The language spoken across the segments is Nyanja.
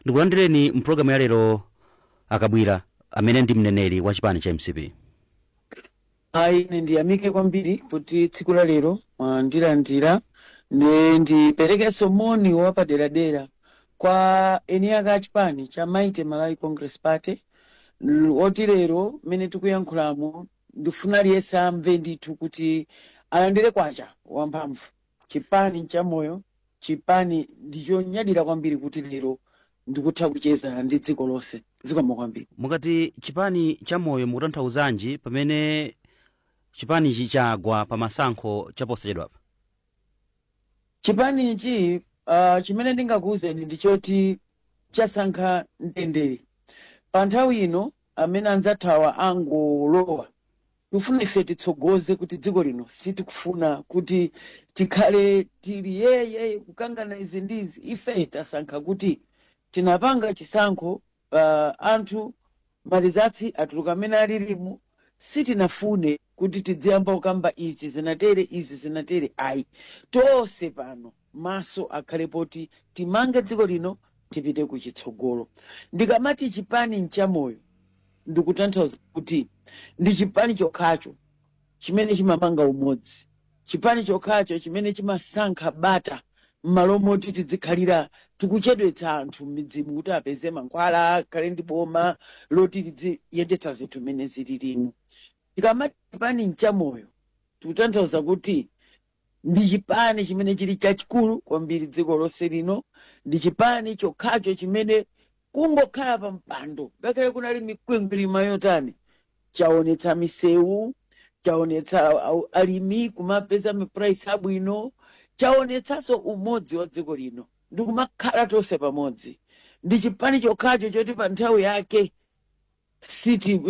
Ndikulandireni mpulogalamu ya lero, Akabwira, amene ndi mneneri wa chipani cha MCP. Ayi, ine ndiyamike kwambiri kuti tsiku la lero mwandilandira. Ne ndiperekenso moni wapaderadera kwa eni ake a chipani cha Mighty Malawi Congress Party, oti lero mmene tikuyankhulamo ndifuna aliyense amve ndithu kuti alandire kwacha wamphamvu. Chipani chamoyo, chipani ndichonyadira kwambiri kuti lero ndikutha kucheza ndi dziko lonse. Zikomo kwambiri. Mukati chipani chamoyo, mukutanthauzanji pamene chipanichi chagwa pa masankho chaposachedwapa? Chipanichi, chimene ndingakuwuzeni ndichoti chasankha mtendere pa nthawi ino amene anzathawa angolowa. Tikufuna ife titsogoze kuti dziko lino sitikufuna kuti tikhale tili yeye kukangana izi ndizi. Ife tasankha kuti tinapanga chisankho, anthu ma results atuluka amene alilimu. Sitinafune kuti tidziyamba kukamba izi zinatere, izi zinatere, ayi. Tonse pano maso akhale poti timange dziko lino, tipite kuchitsogolo. Ndikamati chipani nchamoyo, ndikutanthauza kuti ndi chipani chokhacho chimene chimamanga umodzi, chipani chokhacho chimene chimasankha bata m'malo moti tizikhalira tikuchedwetsa anthu m'midzimu kuti apeze mankhwala, akhale ndi boma loti liziyendetsa zinthu mmene zililimu. Tikamati chipani nchamoyo, tikutanthauza kuti ndi chipani chimene chili chachikulu kwambiri dziko lonse lino. Ndi chipani chokhacho chimene kungokhala pa mpando, ngakhale kunali mikwingwirima yotani, chaonetsa misewu, chaonetsa alimi kumapeza ma price abwino, chaonetsanso umodzi wa dziko lino ndikumakhala tonse pamodzi. Ndi chipani chokhacho choti pa nthawi yake siti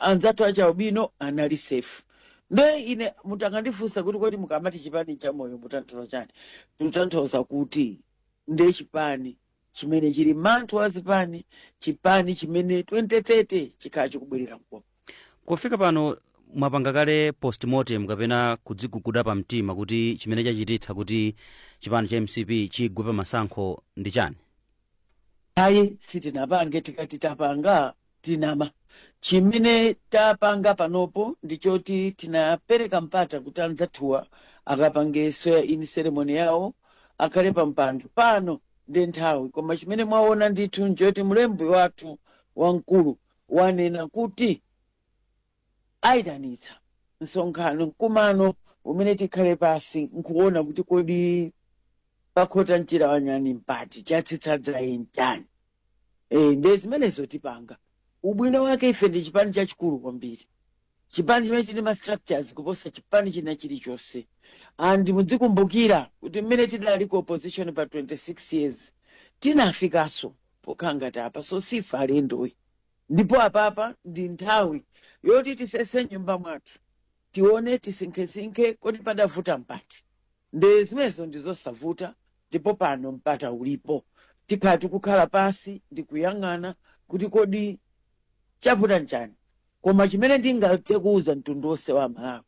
anzathu achaubino anali safe. Nde ine mutangandifunsa kuti kodi mukamati chipani chamoyo mutanthauza chani, tikutanthauza kuti nde chipani chimene chili manthu wa zipani, chipani chimene 2030 chikhala chikubwerera mkoma. Kufika pano mwapanga kale postmortem kapena kudziguguda pa mtima kuti chimene chachititsa kuti chipani cha MCP chigwe pa masankho ndi chani? Ayi, sitinapange. Tikati tapanga, tinama. Chimene tapanga panopo ndichoti tinapereka mpata kuti anzathuwa akapange swear in ceremony yawo, akhale pa mpando. Pano ndi nthawi. Koma chimene mwaona ndithu nchoti mlembi wathu wamkulu wanena kuti ayitanitsa msonkhano, mkumano umene tikhale pasi nkuona kuti kodi pakhota mchira wanyani mpati, chatsitsa dzaye nchani. Nde zimenezo tipanga. Ubwino wake ife ndi chipani chachikulu kwambiri, chipani chimene chili ma structures kuposa chipani china chilichonse. And mudzikumbukira kuti mmene tidali ku opposition pa 26 years, tinafikanso pokhala ngati apa. So sife alendoyi. Ndipo apapa ndi nthawi yoti tisese nyumba mwathu, tione, tisinkhesinkhe kodi padavuta mpati. Nde zimenezo ndizosavuta, ndipo pano mpata ulipo. Tikhala tikukhala pasi ndikuyang'ana kuti kodi chavuta nchani. Koma chimene ndingathe kuwuza mtundu wonse wa Malawi,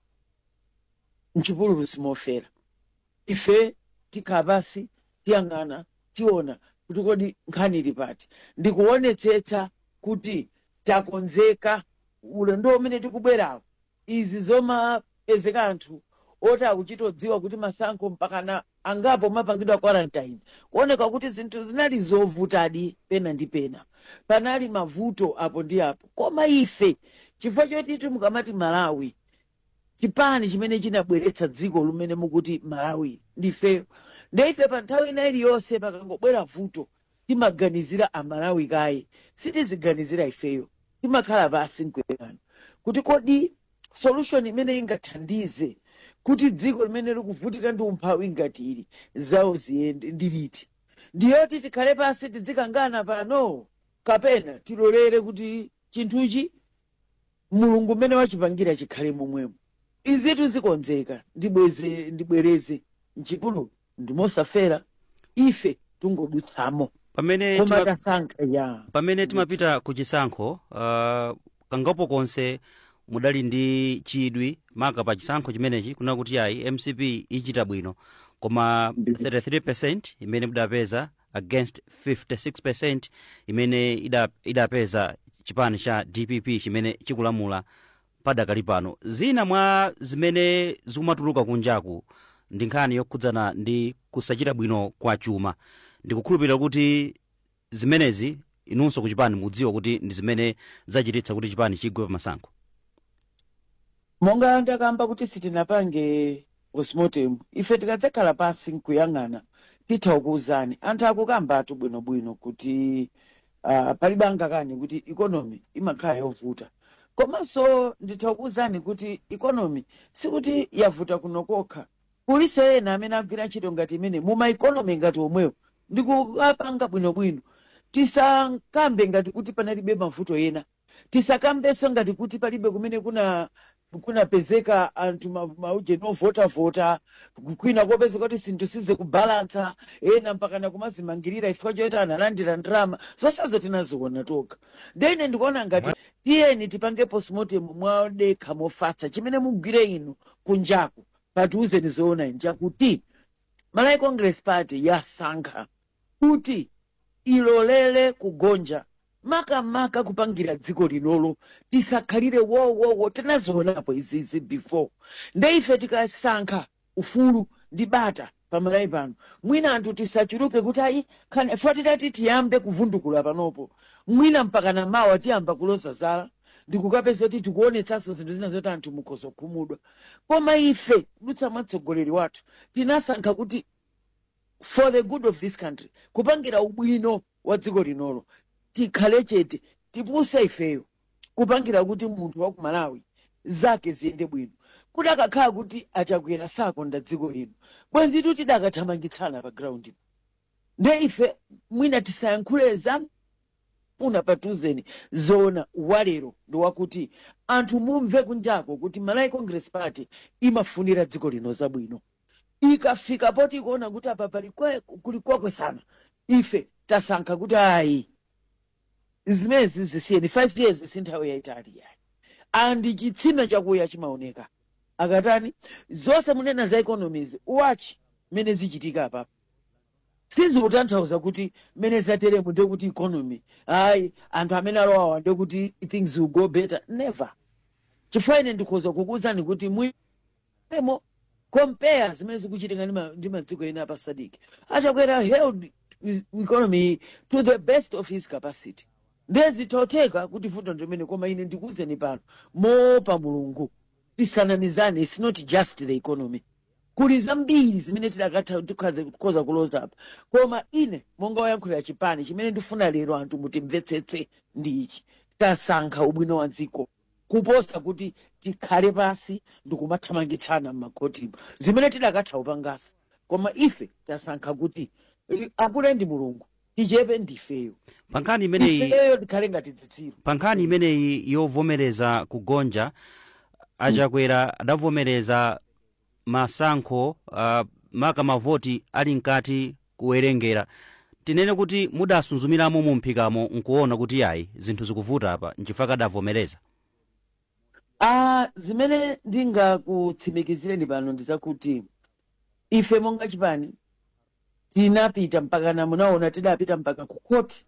mchipululu simofera. Ife tikhala pasi, tiyang'ana, tiona kuti kodi nkhani ili pati, ndikuonetsetsa kuti takonzeka ulendo umene tikubwerawo. Izi zomapezeka anthu oti akuchitodziwa kuti masankho mpakana angapo mapangidwa quarantine, kuoneka kuti zinthu zinali zovutadi pena ndi pena, panali mavuto apo ndi apo. Koma ife, chifukwa choti mukamati Malawi, chipani chimene chinabweretsa dziko limene mukuti Malawi ndifeyo. Nde ife pa nthawi ina iliyonse pakangobwera vuto, timaganizira Amalawi kaye, sitiziganizira ifeyo. Timakhala pasi nkuyang'ana kuti kodi solution imene ingathandize kuti dziko limene likuvutika ndi umphawi ngati ili zawo ziyende ndiliti? Ndiyoti tikhale pasi tidzikangana pano, kapena tilolere kuti chinthuchi Mulungu mmene wachipangira chikhale momwemo? Izitu zikonzeka. Ndibweze, ndibwereze, mchipululu ndimosafera, ife tungodutsamo. Pamene Koma tasankha ya Pamene timapita ku chisankho, kangapo konse mudali ndi chidwi maka pa chisankho chimenechi kuna kuti ayi, MCP ichita bwino, koma 33 imene mudapeza against 56% imene idapeza chipani cha DPP chimene chikulamula padakali pano. Zina mwa zimene zikumatuluka kunjaku ndi nkhani yokhudzana ndi kusachita bwino kwa chuma. Ndikukhulupirira kuti zimenezi inunso kuchipani mudziwa kuti ndi zimene zachititsa kuti chipani chigwe pamasankho. Monga ndakamba kuti sitinapange postmortem, ife tikadzakhala pansi nkuyang'ana titha kukuwuzani. Anthu akukamba atu bwinobwino kuti palibe angakani kuti economy imakhala yovuta, komanso nditha kukuwuzani kuti economy sikuti yavuta kuno kokha, kuliso ena amene agwira ntchito ngati imene muma economy ngati omwewo ndikukapanga bwinobwino. Tisakambe ngati kuti panalibe mavuto ena, tisakambenso ngati kuti palibe kumene kunapezeka anthu mauje novotavota, kwina kopezeka kuti zinthu sizikubalansa, ena mpakana kumazimangirira chifukwa choti analandira ndalama. Zonsezo tinaziona tokha. Ndene ndikuona ngati tiyeni tipange postmortem mwadekha, mofatsa. Chimene mugwire inu kunjaku patiuzeni zoona njakuti Malawi Congress Party yasankha kuti ilolele kugonja, makamaka kupangira dziko linolo. Tisakhalire wowowo, tinazionapo izizi before. Nde ife tikasankha ufulu ndi bata pamalawi pano, mwina anthu tisachuluke kuti ayi fa titati tiyambe kuvundukula panopo, mwina mpakana mawa tiyamba kuloza zala ndikukapeza kuti tikuonetsanso zinthu zina zoti anthu mukhoza kukhumudwa. Koma ife kudutsa mwa mtsogoleri wathu tinasankha kuti for the good of this country, kupangira ubwino wa dziko linolo, tikhale chete, tipuse ifeyo, kupangira kuti munthu wa ku Malawi zake ziyende bwino. Kuti akakhala kuti Achakwera sakonda dziko lino, bwenzitu tidakathamangitsana pa ground. Nde ife mwina tisayankhule za funa patuzeni zoona. Walero ndi wakuti anthu mumve kunjako kuti Malawi Congress Party imafunira dziko lino zabwino. Ikafika poti ikuona kuti apa pali kuli kwakwesana, ife tasankha kuti ayi, zimezi zisiyeni. 5 years si nthawi yayitali yayi, and chitsime chakuya chimaoneka. Akatani zonse munena za economies, watch mmene zichitika apapa. Sizikutanthauza kuti mmene zateremu ndekuti economy ayi, anthu amene alowawa ndekuti things will go better, never. Chifukwa ine ndikhoza kukuwuzani kuti mwemo compare zimene zikuchitika ndi madziko ena apa SADC, Achakwera held economy to the best of his capacity. Ndezithotheka kuti vuto ndimene, koma ine ndikuwuzeni pano moopa Mulungu, tisanamizane, it's not just the economy. Kuli zambiri zimene tidakatha tikhoza kuloza apa. Koma ine monga woyankhulira chipani, chimene ndifuna lero anthu mutimvetsetse ndi ichi: tasankha ubwino wa dziko kuposa kuti tikhale pasi ndikumathamangitsana m'makhotimo, zimene tidakatha kupangasa. Koma ife tasankha kuti akule ndi Mulungu, tichepe ndifeyo. Pa nkhani imeneyi, ifeyo tikhale ngati zitsiru. Pa nkhani imeneyi yovomereza kugonja, Achakwera adavomereza masankho maka mavoti ali mkati kuwerengera. Tinene kuti mudasunzumiramo mumphikamo nkuona kuti yayi, zinthu zikuvuta apa, nchifukwa adavomereza? Ah, zimene ndingakutsimikizireni pano ndi zakuti ife monga chipani tinapita mpaka na munaona tidapita mpaka ku court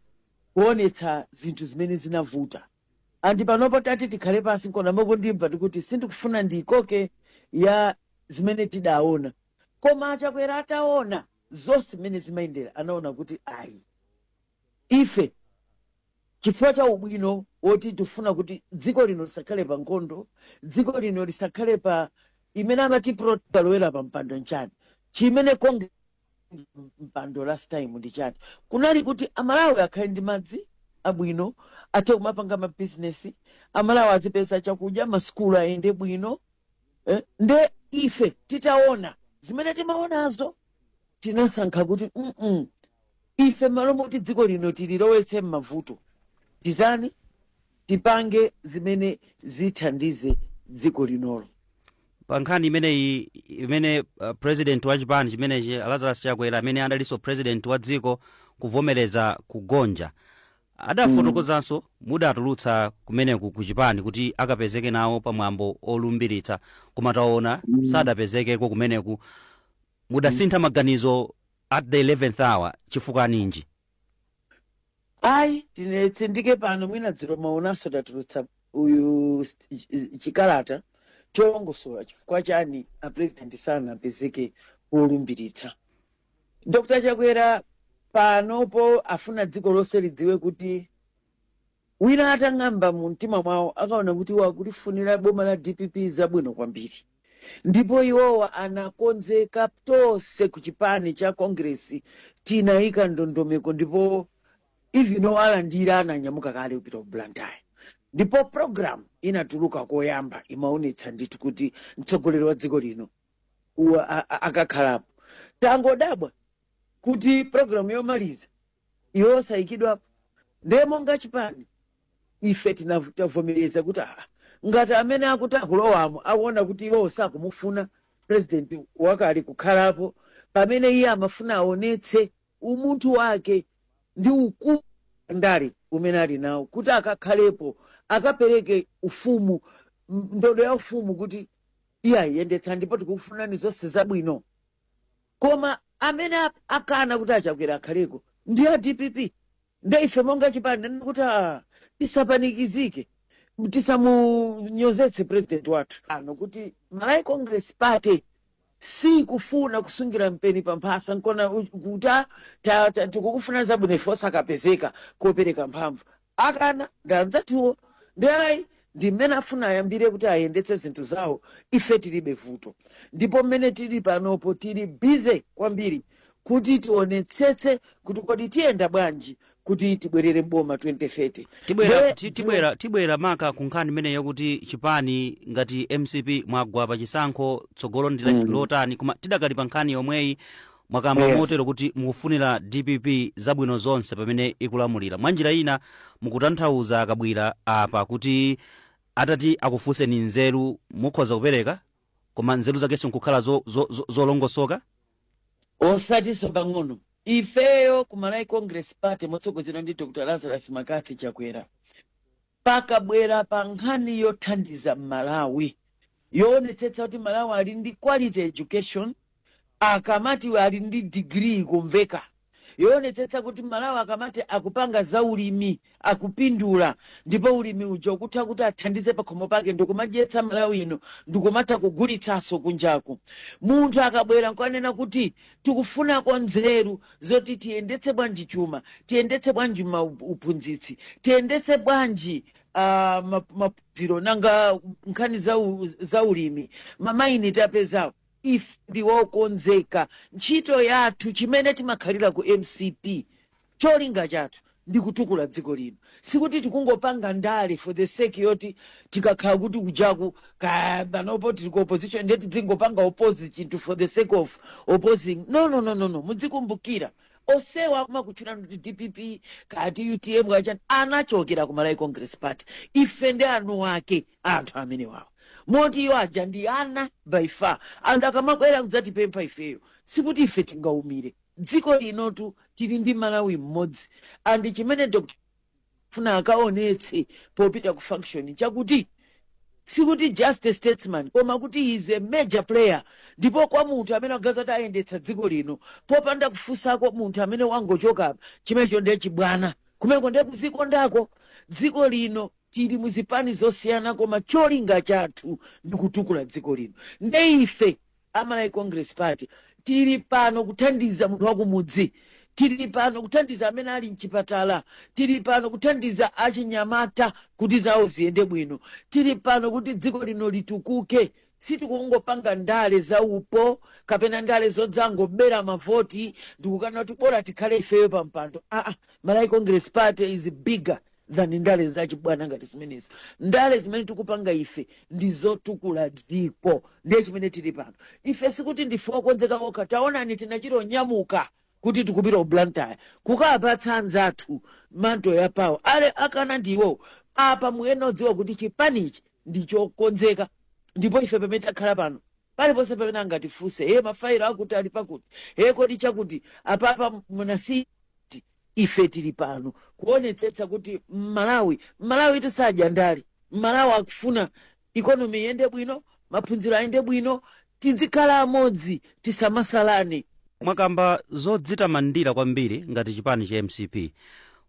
kuonetsa zinthu zimene zinavuta. And panopo tati tikhale pasi nkona mokundimva ndikuti sindikufuna ndikoke ya zimene tidaona. Koma Achakwera ataona zonse zimene zimayendera, anaona kuti ayi, ife chifukwa cha ubwino woti tifuna kuti dziko lino lisakhale pa nkhondo, dziko lino lisakhale pa imene amati prolowera pa mpando nchani, chimene konge mpando last time ndi chani, kunali kuti Amalawi akhale ndi madzi abwino, athe kumapanga mabizinesi, Amalawi azipeza chakudya, masukulu ayende bwino, eh? Nde ife titaona zimene timaonazo, tinasankha kuti ife malo moti dziko lino tililowetse m'mavuto, titani? Tipange zimene zithandize dziko linolo. Pa nkhani imeneyi imene president wa chipani chimenechi Lazarus Chakwera, amene adalinso president wa dziko, kuvomereza kugonja, adafotokozanso mudatulutsa kumeneku ku chipani kuti akapezeke nawo pamwambo olumbiritsa, koma taona sadapezekeko kumeneku. Mudasintha maganizo? at the 11th hour. Chifukwa ninji? Ayi, tinetsindike pano, mwina dzulo maonanso tatulutsa uyu chikalata cholongosola chifukwa chani a president sanapezeke polumbiritsa Dr Chakwera. Panopo afuna dziko lonse lidziwe kuti wina atang'amba mu mtima mwawo akaona kuti wakulifunira boma la DPP zabwino kwambiri, ndipo iwowa anakonzeka. Tonse ku chipani cha Congress tinayika ndondomeko, ndipo even alandira ananyamuka kale kupita ku Blantyre, ndipo program inatuluka koyamba imaonetsa ndithu kuti mtsogoleri wa dziko lino akakhalapo. Tangodabwa kuti program yomaliza iwo osayikidwapo. Ndiye monga chipani ife tavomereza kuti ngati amene akuti akulowamo akuona kuti iwo sakumufuna president wakale kukhalapo, pamene iye amafuna aonetse umunthu wake ndi ukulu ndale umene ali nawo kuti akakhalepo, akapereke ufumu, ndodo ya ufumu, kuti iye ayiyendetsa ndipo tikufunani zonse zabwino. Koma amene akana kuti aChakwera akhaleko ndi a DPP. Nde ife monga chipani nena kuti tisapanikizike, tisamunyozetse president wathu ano, kuti Malawi Congress Party sikufuna kusungira mpeni pamphasa nkona kuti tikukufuna zabwino, ife osakapezeka kopereka mphamvu. Akana ndi anzathuwo, ndi ayi, ndi mmene afuna ayambire kuti ayendetse zinthu zawo. Ife tilibe vuto, ndipo mmene tili panopo tili busy kwambiri kuti tionetsetse kuti kodi tiyenda bwanji kuti tibwerere mboma 2030. Tibwera tibwera maka ku nkhani imene yakuti chipani ngati MCP mwagwa pa chisankho, tsogolo ndi lotani. Koma tidakali pa nkhani yomweyi, mwakamba motero kuti mukufunira DPP zabwino zonse pamene ikulamulira. Mwanjira ina mukutanthauza, Kabwira, apa kuti atati akufunseni nzeru mukhoza kupereka, koma nzeru zakenso nkukhala zolongosoka? Osatinso pang'ono. Ifeyo ku Malawi Congress Party motsogozedwa ndi Dr Lazarus McCarthy Chakwera, pakabwera pa nkhani yothandiza Malawi, yoonetsetsa kuti Malawi ali ndi quality education, akamati ali ndi degree kumveka, yoonetsetsa kuti Malawi akamati akupanga za ulimi akupindula, ndipo ulimi uja ukutha kuti athandize pakhomo pake ndikumadyetsa Malawi ino, ndikumatha kugulitsanso kunjaku, munthu akabwera nkuanena kuti tikufunako nzeru zoti tiyendetse bwanji chuma, tiyendetse bwanji uphunzitsi, tiyendetse bwanji maphunziro, nanga nkhani za ulimi, mamaini tapezawo, ife ndiwokonzeka. Ntchito yathu, chimene timakhalira ku MCP, cholinga chathu ndi kutukula dziko lino. Sikuti tikungopanga ndale for the sake yoti tikakhala kuti kujaku panopo tili ku opposition, ndiye tidzingopanga oppose chinthu for the sake of opposing. No, no, no, no, no. Mudzikumbukira osewa akumakutchulani kuti DPP kati UTM kachani anachokera ku Malawi Congress Party. Ife ndi anu ake anthu amene wawo, moti iwo aja ndi ana by far. Anthu akamabwera kudzatipempha ifeyo, sikuti ife tingaumire. Dziko linotu tili ndi Malawi mmodzi, and chimene Dr funa akaonetse popita ku function chakuti sikuti just a statesman, koma kuti he is a major player. Ndipo kwa munthu amene akuganiza kuti ayendetsa dziko lino popanda kufunsako munthu amene wangochoka, chimenecho ndiye chibwana, kumeko ndiye kuzikondako. Dziko lino tili muzipani zosiyana, koma cholinga chathu ndi kutukula dziko lino. Nde ife Amalawi Congress Party tili pano kuthandiza munthu wakumudzi, tili pano kuthandiza amene ali mchipatala, tili pano kuthandiza achinyamata kuti zawo ziyende bwino, tili pano kuti dziko lino litukuke. Sitikungopanga ndale za upo kapena ndale zodzangobera mavoti ndikukana kuti bora tikhale ifeyo pa mpando. Aa, Malawi Congress Party is bigger than ndale zachibwana ngati zimenezo. Ndale zimene tikupanga ife ndi zotukula dziko, ndiye chimene tili pano. Ife sikuti ndife okonzeka okha. Taonani, tinachita onyamuka kuti tikupita ku Blantyre kukapatsa anzathu mantle ya power, ale akana ndiwo. Apa muyena odziwa kuti chipanichi ndi chokonzeka, ndipo ife pamene takhala pano, paliponse pamene angatifunse, he, mafailo akuti ali pakuti, he, kodi chakuti apapa munasi, ife tili pano kuonetsetsa kuti Mmalawi, Mmalawi tisadya ndale. Mmalawi akufuna economy iyende bwino, maphunziro ayende bwino, tizikhala amodzi, tisamasalane. Mwakamba zodzitamandira kwambiri ngati chipani cha MCP.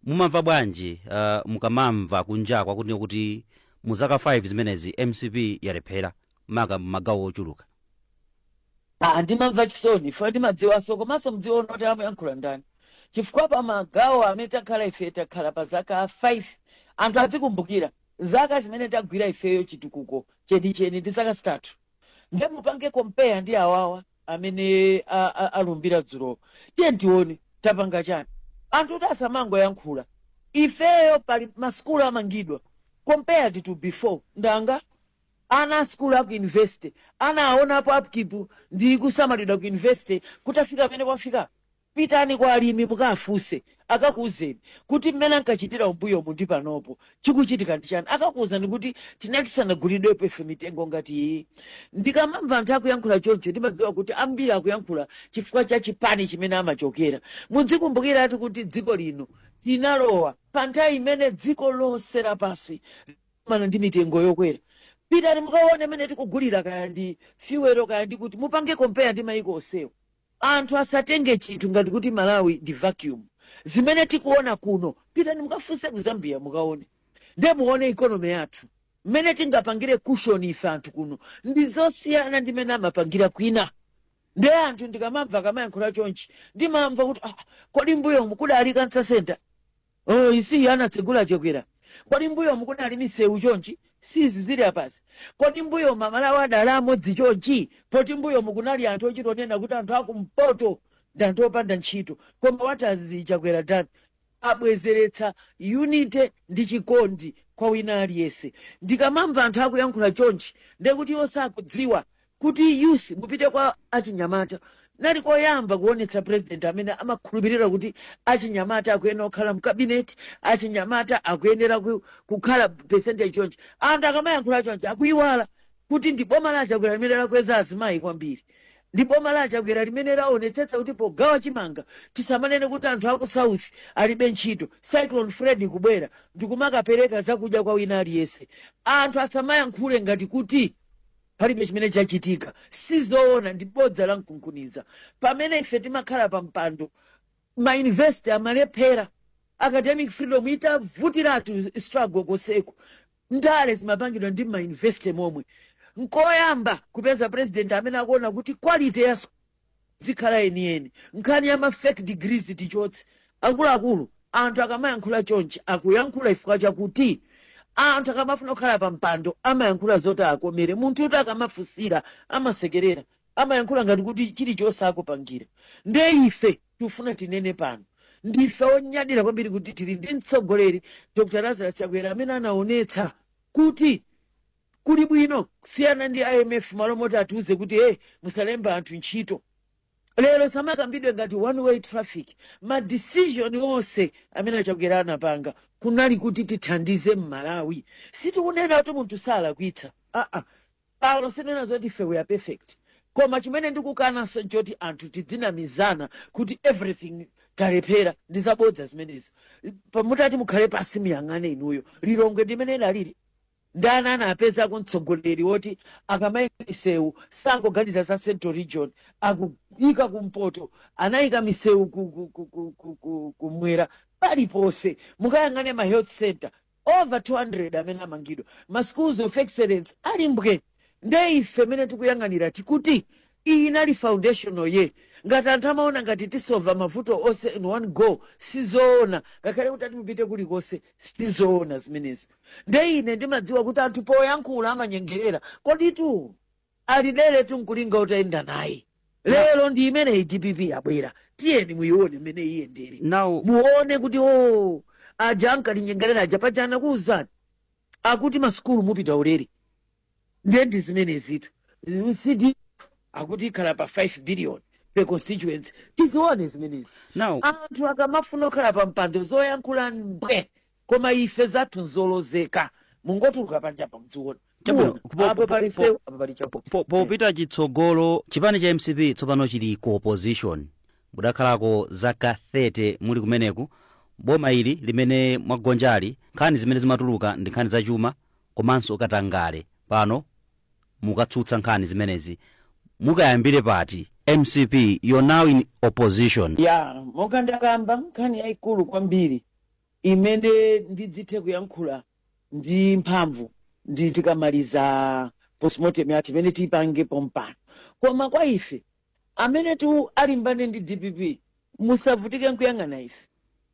Mumamva bwanji mukamamva kunjakwa kuti mu zaka 5 zimenezi MCP yalephera maka magawo ochuluka? Ndimamva chisoni fo, ndimadziwaso, komanso mdziona kuti amayankhula ndani, chifukwa pa magawo amene takhala ife, takhala pa zaka 5. Anthu azikumbukira zaka zimene tagwira ifeyo chitukuko chenicheni ndi zaka 3. Nde mupange compare ndi awawa amene alumbira dzulo. Tiye tione tapanga chani. Anthu kuti asamangoyankhula, ifeyo pali masukulu amangidwa compared to before. Ndanga ana asukulu aku university ana aonapo upkeep ndi kusamalidwa ku university kuti afika pamene kwafika? Pitani kwa alimi mukafunse, akakuwuzeni kuti mmene ankachitira umbuyomu ndi panopo chikuchitika ndi chani. Akakuwuzani kuti tinali tisanagulidwepo ife mitengo ngati iyi. Ndikamamva anthu akuyankhula choncho, ndimadziwa kuti ambiri akuyankhula chifukwa cha chipani chimene amachokera. Mudzikumbukiratu kuti dziko lino tinalowa pa nthawi imene dziko lonse lapasi mana ndi mitengo yokwera. Pitani mukaone mmene tikugulira, kaya ndi fuel, kaya ndi kuti, mupange compare ndi maiko onsewo. Anthu asatenge chinthu ngati kuti Malawi ndi vacuum. Zimene tikuona kuno, pitani mukafunse ku Zambia mukaone, nde muone economy yathu mmene tingapangire cushion ife anthu kuno ndi zosiyana ndi mmene amapangira kwina. Nde anthu ndikamamva akamayankhula chonchi, ndimamva kuti, ah, kodi mbuyomu kudali cancer center? Oh, isi anatsegula Chakwera. Kodi mbuyomu kudali misewu chonchi? Sizi zili apasi. Kodi mbuyomu Amalawi adali amodzi chonchi? Poti mbuyomu kunali anthu ochita onena kuti anthu akumpoto ndi anthu opanda ntchito. Koma what has Chakwera done? Abwezeretsa unity ndi chikondi kwa wina aliyense. Ndikamamva anthu akuyankhula chonchi, ndekuti iwo sakudziwa kuti youth, mupite kwa achinyamata, nali koyamba kuonetsa president amene amakhulupirira kuti achinyamata akuyenera kukhala mcabinet, achinyamata akuyenera kukhala percentage chonchi. Anthu akamayankhula chonchi akuyiwala kuti ndi boma la Chakwera limene lakweza azimayi kwambiri, ndi boma la Chakwera limene laonetsetsa kuti pogawa chimanga tisamanene kuti anthu aku South alibe ntchito. Cyclone Freddy kubwera ndikumakapereka zakudya kwa wina aliyense. Anthu asamayankhule ngati kuti palibe chimene chachitika. Sizoona, ndi bodza la mkunkhuniza. Pamene ife timakhala pa mpando, mauniversity amalephera, academic freedom itavutiratu, struggle koseko, ndale zimapangidwa ndi mauniversity momwe. Nkoyamba kupeza president amene akuona kuti quality ya zikhala yeniyeni, nkhani ya ma fake degrees tichotse. Akuluakulu, anthu akamayankhula chonchi akuyankhula chifukwa chakuti anthu akamafuna kukhala pa mpando amayankhula zoti akomere munthu. Kuti akamafunsira amasekerera, amayankhula ngati kuti chilichonse akupangira. Nde ife tifuna tinene pano, ndife onyadira kwambiri kuti tili ndi mtsogoleri Dr Lazarus Chakwera amene anaonetsa kuti kuli bwino kusiyana ndi IMF. Malo moti atiuze kuti, "Hey, musalemba anthu ntchito," lero samakambidwe ngati one way traffic. Ma decision onse amene aChakwera anapanga kunali kuti tithandize Mmalawi. Sitikunena kuti munthu salakwitsa, aa, pano sinena zoti ife we are perfect. Koma chimene ndikukananso nchoti anthu tidzinamizana kuti everything talephera, ndi zabodza zimenezo. Pamutati mukhale pasi muyang'ane inuyo, Lilongwe ndimene idalili, ndani anapezako mtsogoleri woti akamayika misewu sangoganiza za Central Region, akuyika kumpoto, anayika misewu kumwera, paliponse? Mukayang'ane ma health center over 200 amene amangidwa, ma schools of excellence ali mbwe. Nde ife mene tikuyang'anira tikuti iyi inali foundational ye. Ngati anthu amaona ngati tisolva mavuto onse in one go, sizoona. Ngakhale kuti mupite kulikonse, sizoona zimenezo. Nde ine ndimadziwa kuti anthu poyankhula amanyengerera. Koditu alidere tunkulinga utayenda naye. Lero ndi imeneyi DPP yabwera, tiyeni muione mmene iyendere. Now Muone kuti o aja ankatinyengerera aja paja anakuwuzani akuti masukulu mupita ulere. Ndiye ndi zimenezitu. CD akuti ikhala pa 5 billion per constituency. Tizione zimenezi. Now Anthu akamafuna kukhala pa mpando, zoyankhula mbwe, koma ife zathu nzolozeka. Mungotuluka panja pa mdziona. Chabwino, Muona apo pali sewu, apo pali chakuti. Popita chitsogolo, chipani cha MCP tsopano chili ku opposition. Mudakhalako zaka 30 muli kumeneku. Boma ili limene mwagonjali, nkhani zimene zimatuluka ndi nkhani zachuma komanso katangale. Pano mukatsutsa nkhani zimenezi. Mukayambire pati MCP? You're now in opposition. Ya, monga ndakamba, nkhani yayikulu kwambiri imene ndidzithe kuyankhula ndi mphamvu ndi tikamaliza postmortem yathu imene tiyipange pompano. Koma kwa ife amene tu alimbane ndi DPP, musavutike nkuyang'ana ife,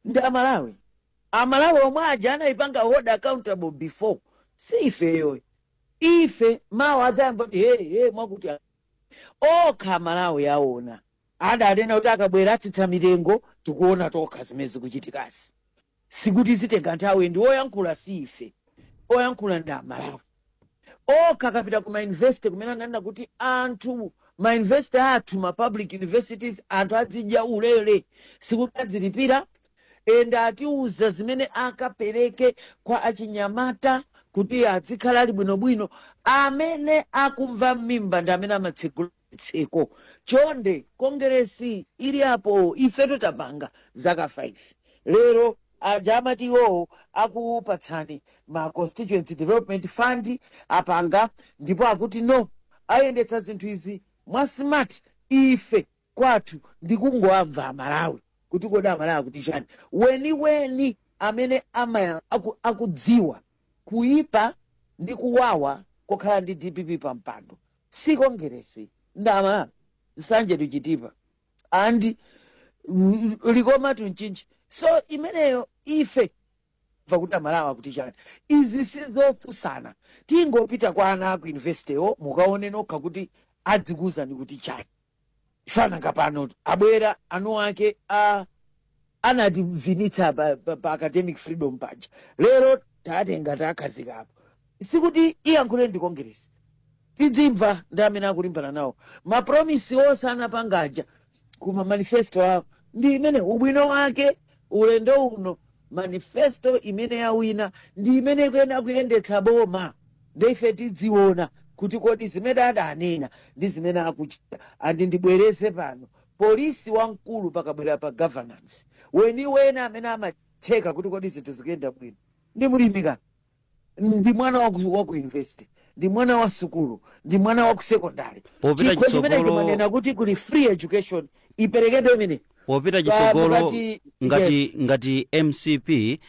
ndi Amalawi. Amalawi omwe aja anayipanga hold accountable before, si ifeyo. Ife mawa adzayamba kuti hey, hey, mwakuti okha Amalawi aona. Adanena kuti akabwera atsitsa mitengo, tikuona tokha zimene zikuchitikasi. Sikuti zitenga nthawi, ndi oyankhula si ife, oyankhula ndi Amalawi okha. Akapita ku mauniversity kumene ananena kuti anthu mauniversity athu, ma public universities, anthu azidya ulere, sikuti adzilipira. Enda atiuza zimene akapereke kwa achinyamata kuti azikhala ali bwinobwino. Amene akumva m'mimba ndi amene amatsegula tseko. Chonde, kongeresi ili apo, ifeto tapanga zaka 5. Lero aja amati iwowo akupatsani ma Constituency Development Fund, apanga, ndipo akuti no, ayendetsa zinthu izi mwa smart. Ife kwathu ndikungoamva Amalawi kuti kodi Amalawi akuti chani. Weniweni amene akudziwa kuipa ndi kuwawa kokhala ndi DPP pa mpando si kongeresi, ndi Amalawi. Nsanje tuchitipa andi Likoma tunchinji. So imeneyo ife va kuti Amalawi akuti chani. Izi sizofunsana, tingopita kwa ana aku universitywo, mukaone nokha kuti adzikuwuzani kuti chani. Fananga pano abwera anu ake a anatibvinitsa pa academic freedom paja, lero tatenga takhazikapo. Sikuti iyankhule ndi kongeresi, tidzimva ndi amene akulimbana nawo. Mapromise onse anapangaja kuma manifesto awo ndi imene ubwino wake. Ulendo uno manifesto imene yawina ndi imene ikuyenda kuyendetsa boma. Ndife tidziona kuti kodi zimene adanena ndi zimene akuchita. Andi ndibwereze pano, polisi wamkulu pakabwera pa governance, weniweni amene amacheka kuti kodi zinthu zikuyenda bwino ndi mulimika, ndi mwana waku university, ndi mwana wa sukulu, ndi mwana wa ku secondary. Popita Chikho chimene chitsogolo chimanena kuti kuli free education, iperekedwe imene. Popita chitsogolo ngati yes. ngati MCP,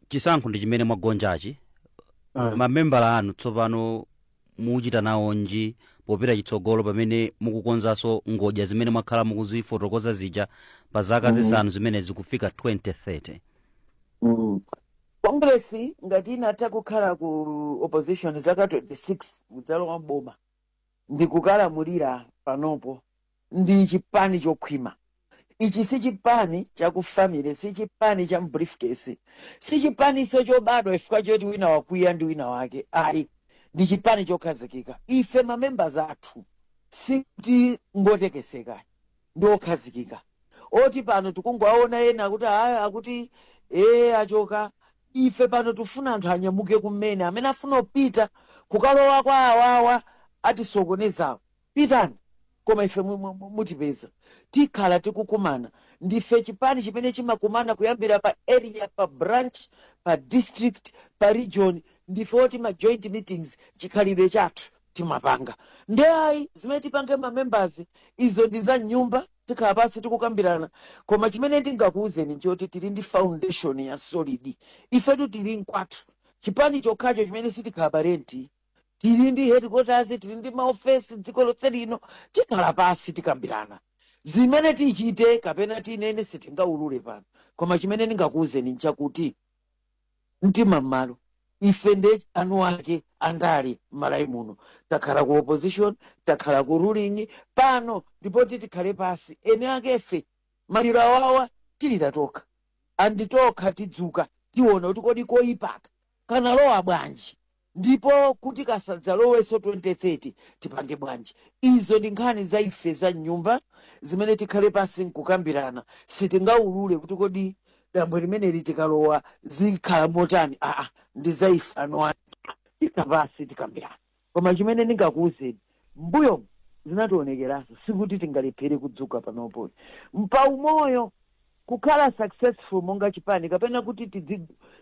chisankho ndi chimene mwagonjachi, mamembala anu tsopano muchita nawo nji popita chitsogolo, pamene mukukonzanso ngodya zimene mwakhala mukuzifotokoza zija pa zaka 5 zimene zikufika 2030? Kongresi ngati inatha kukhala ku opposition zaka 26, kudzalowa mboma ndi kukalamulira panopo, ndi chipani chokhwima. Ichi si chipani chakufamily, si chipani cha briefcase, si chipaniso chobadwa chifukwa choti wina wakwiya ndi wina wake, ayi. Ndi chipani chokhazikika. Ife mamembers athu sikuti ngotekeseka, ndi okhazikika. Oti pano tikungowaona ena akuti aya, akuti ee, achoka. Ife pano tifuna anthu anyamuke kumene amene afuna kupita kukalowa kwa awawa atisokonezawo, pitani, koma ife mutipeza tikhala tikukumana. Ndife chipani chimene chimakumana kuyambira pa area, pa branch, pa district, pa region. Ndife oti ma joint meetings chikhalidwe chathu timapanga. Ndi ayi, zimene tipange ma members, izo ndi za nyumba, tikhala pansi tikukambirana. Koma chimene ndingakuwuzeni nchoti tili ndi foundation ya solid. Ifetu tili mkwathu, chipani chokhacho chimene sitikhala pa rent. Tili ndi headquarters, tili ndi maofesi dziko lonse lino. Tikhala pansi tikambirana zimene tichite kapena tinene, sitingaulule pano. Koma chimene ndingakuwuzeni nchakuti mtima m'malo. Ife nde anu ake andale m'Malawi muno, takhala ku opposition, takhala ku ruling pano, ndipoti tikhale pasi ene akefe. Maliro awawa tilira tokha, andi tokha tidzuka tiona kuti kodi koyipaka kanalowa bwanji, ndipo kuti kasadzalowenso 2030 tipange bwanji. Izo ndi nkhani za ife za nyumba zimene tikhale pasi nkukambirana. Sitingaulule kuti kodi dambwe limeneli tikalowa zikhala motani. Aa, ndi za ife anu ake, tikhala pasi tikambirana. Koma chimene ndingakuwuzeni, mbuyo zinationekeranso, sikuti tingalephere kudzuka panopo. Mpaumoyo kukhala successful monga chipani kapena kuti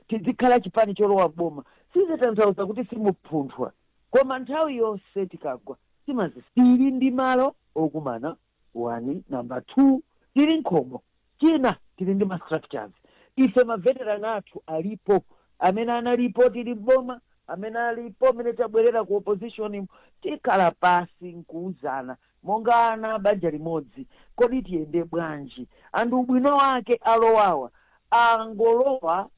tizikhala chipani cholowa boma, sizitanthauza kuti simupunthwa. Koma nthawi yonse tikagwa Timazi tili ndi malo okumana 1, number 2 tili nkhomo, china tili ndi ma structures. Ife maveteran athu alipo, amene analipo tili mboma, amene alipo amene tabwerera ku opposition, tikhala pasi nkuuzana monga ana banja limodzi, kodi tiyende bwanji? Anthu ubwino wake alowawa angolowa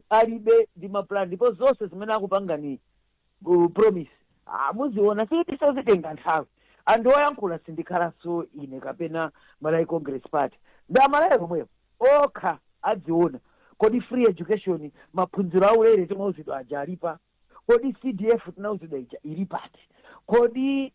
alibe ndi maplan, ndipo zonse zimene akupanga ni promise. Muziona, sitisazitenga nthawi. Anthu oyankhula sindikhalanso ine kapena Malawi Congress Party, ndi Amalawi omwewo okha adziona. Kodi free education, maphunziro aulere timauzidwa aja alipa? Kodi CDF tinauzidwa ija ili pati? Kodi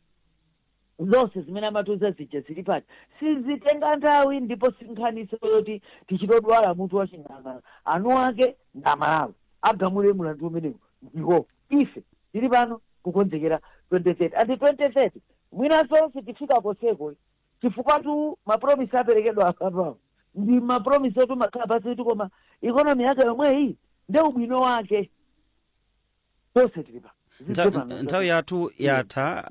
zonse zimene amatiuza zija zili pati? Sizitenga nthawi, ndipo sinkhaniso yoti tichitodwala mutu waching'ang'a. Anu ake ndi Amalawi agamule mulandu umenewu, ndiwo ife tili pano kukonzekera 2030. Andi 2030 mwina zonse tifika koseko, chifukwa tu mapromise aperekedwa apapawo ndi mapromise oti makhala pasi kuti koma economy yake yomweyi nde ubwino wake tonse tili pa Nthawi yathu yatha,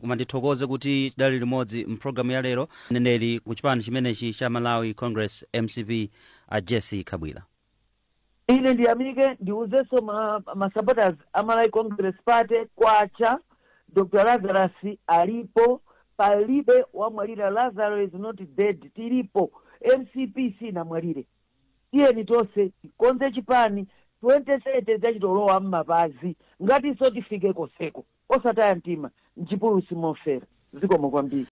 koma ndithokoze kuti tidali limodzi mpulogalamu ya lero, mneneri ku chipani chimenechi cha Malawi Congress, MCP, a Jesse Kabwila. Ine ndiyamike, ndiuzenso ma supporters a Malawi Congress Party, kwacha Dr Lazarus alipo, palibe wamwalira. Lazarus is not dead, tilipo. MCP sinamwalire. Tiyeni tonse tikonze chipani, 2030 zachitolowa mmapazi, ngatinso tifike koseko, osataya mtima, mchipululu simofera. Zikomo kwambiri.